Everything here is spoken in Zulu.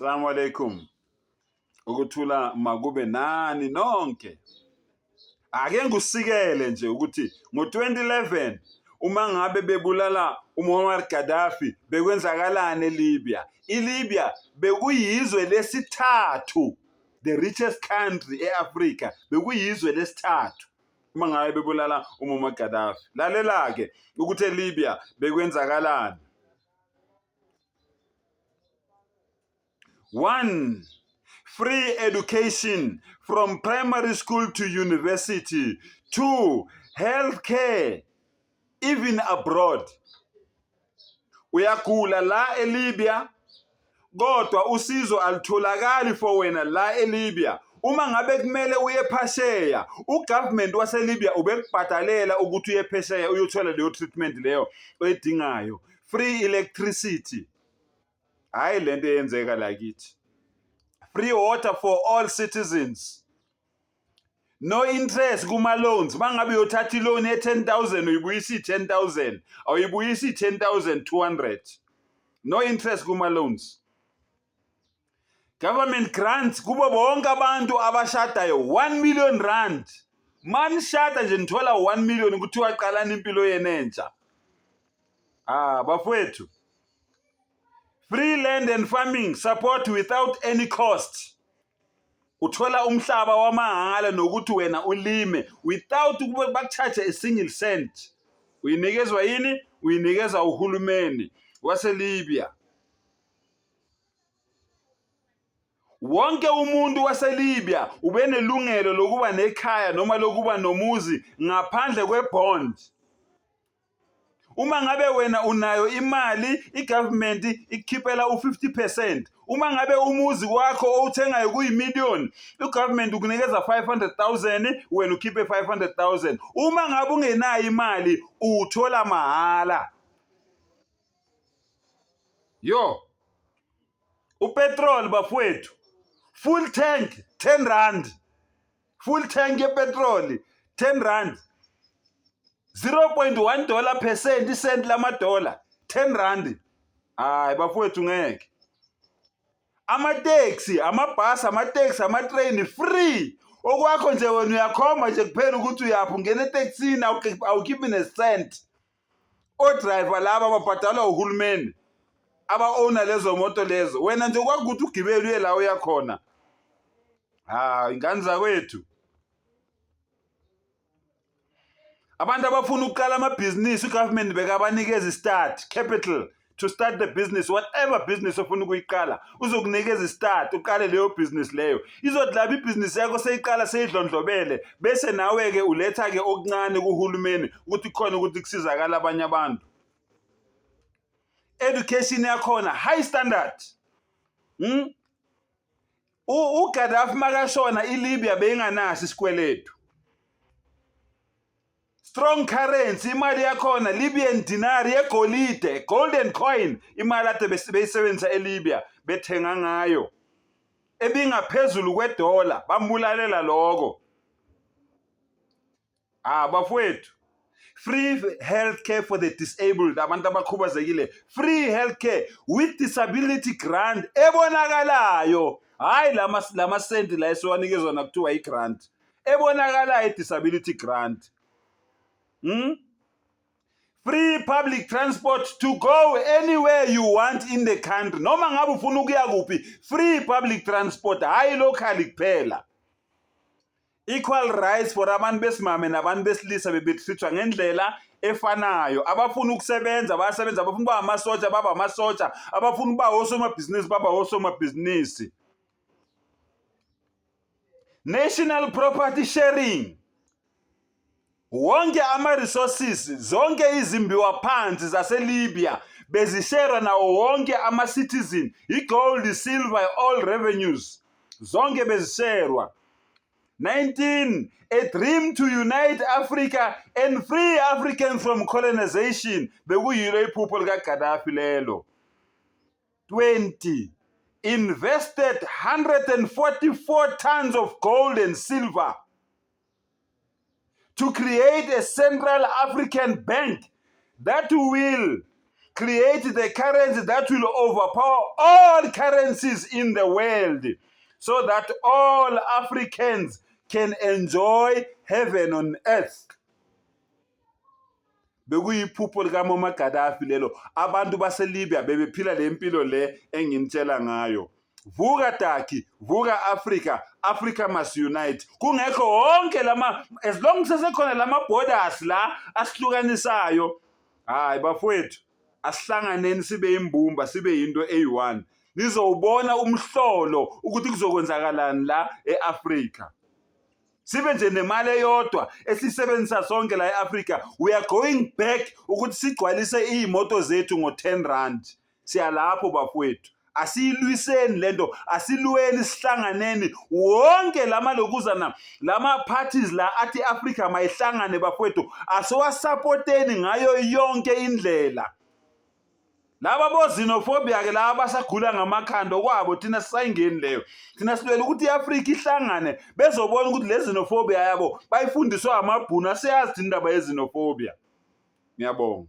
Assalamu alaikum. Ukuthula makube nani nonke. Ake ngikusikele nje ukuthi ngo-2011 uma ngabe bebulala uMuammar Gaddafi bekwenzakalani eLibya? ILibya bekuyizwe lesithathu, the richest country e-Afrika, bekuyizwe lesithathu uma ngabe bebulala uMuammar Gaddafi. Lalela-ke ukuthi eLibya bekwenzakalani. 1. Free education from primary school to university. 2. Health care even abroad. Uyagula la eLibya kodwa usizo alutholakali for wena la eLibya. Uma ngabe kumele uye phasheya, ugovernment waseLibya ubekubhadalela ukuthi uye phesheya uyothola leyo treatment leyo oyidingayo. Free electricity. Hayi lento eyenzeka la kithi. Free water for all citizens. No interest kuma loans. Mangabe uyothatha iloan ye 10,000 uyibuyisa i-10,000, awuyibuyisa i-10,200. No interest kuma loans. Government grants kubo bonke abantu abashadayo 1 million rand. Manishada nje nithola 1 million kuthiwa qalani impilo yenu entsha. Ah bafowethu. Free land and farming support without any cost. Uthola umhlaba wamahhala nokuthi wena ulime without ukube bakucharge a single cent. Uyinikezwa yini? Uyinikeza uhulumeni waseLibya. Wonke umuntu waseLibya ubenelungelo lokuba nekhaya noma lokuba nomuzi ngaphandle kwebond. Uma ngabe wena unayo imali, i-government ikukhiphela u-50%. Uma ngabe umuzi wakho owuthengayo kuyimiliyoni, i-government ukunikeza 500,000, wena ukhiphe 500,000. Uma ngabe ungenayo imali, uwuthola mahhala. Yo. Upetrol bafowethu. Full tank 10 rand. Full tank yepetroli 10 rand. 0.1 dollar percent isenti lamadola 10 rand. Hayi bafowethu ngeke. Amateksi, amabhasi, amateksi, amatreni free. Okwakho nje wena uyakhomba nje kuphela ukuthi uyaphi ungena etekisini awukhiphi nesenti. Odriver laba babhadalwa uhulumeni aba-owner lezo moto lezo. Wena nje kwakuthi ugibele uye la uya khona. Ha, ingane zakwethu. Abantu abafuna ukuqala amabhizinisi ugovernment bekabanikeza i-start capital to start the business, whatever business ofuna ukuyiqala uzokunikeza i-start uqale leyo business leyo. Izothi lapho ibhizinisi yakho seyiqala seyidlondlobele bese nawe-ke uletha-ke okuncane kuhulumeni ukuthi khona ukuthi kusizakala abanye abantu. Education yakhona high standard. UGaddafi makashona iLibya beyinganaso isikweletu. Strong currency imali yakhona Libyan dinar yegolide, golden coin imali ade beyisebenzisa eLibya bethenga ngayo. Ebingaphezulu kwedola bambulalela lokho. Ah bafowethu, free health care for the disabled, abantu abakhubazekile, free health care with disability grant ebonakalayo. Hayi lama lamasenti la esiwanikezwa nakuthiwa i-grant. Ebonakalayo i-disability grant. Free public transport to go anywhere you want in the country. Noma ngabe ufuna ukuya kuphi, free public transport, hayi locally kuphela. Equal rights for abantu besimame nabantu besilisa bebetreatwa ngendlela efanayo. Abafuna ukusebenza bayasebenza, abafuna ukuba amasotsha baba amasotsha, abafuna ukuba osomabhizinisi baba osomabhizinisi. National property sharing. Wonke ama-resources, zonke izimbiwa phansi zaseLibya bezishera nawo wonke ama-citizen, i-gold, silver, all revenues, zonke bezisherwa. 19 A dream to unite Africa and free Africans from colonization, bekuyilo iphupho likaGaddafi lelo. 20 Invested 144 tons of gold and silver to create a Central African bank that will Create the currency that will overpower all currencies in the world so that all Africans can enjoy heaven on earth. Bekuyiphupho likaMuammar Gaddafi lelo. Abantu baseLibya bebephila le mpilo le enginitshela ngayo. Vuka Taki, vuka Africa, Africa must unite. Kungekho wonke lama, as long sesekhona lama borders la asihlukanisayo. Hayi bafowethu, asihlanganeni sibe imbumba, sibe yinto eyi-one. Nizowubona umhlolo ukuthi kuzokwenzakalani la e-Afrika. Sibe nje nemali eyodwa esisebenzisa sonke la e-Afrika. We are going back ukuthi sigcwalise iy'moto zethu ngo-10 rand. Siyalapho bafowethu. Asiyilwiseni lento, asilweni, sihlanganeni wonke lama lokuzana lama parties la athi Africa mayihlangane bafowethu, asiwasupporteni ngayo yonke indlela. Laba bo xenophobia ke laba basagula ngamakhanda okwabo, thina sisayingeni leyo. Thina silwela ukuthi iAfrika ihlangane, bezobona ukuthi le xenophobia yabo bayifundiswa amabhunu, asiyazi thina indaba ye xenophobia. Ngiyabonga.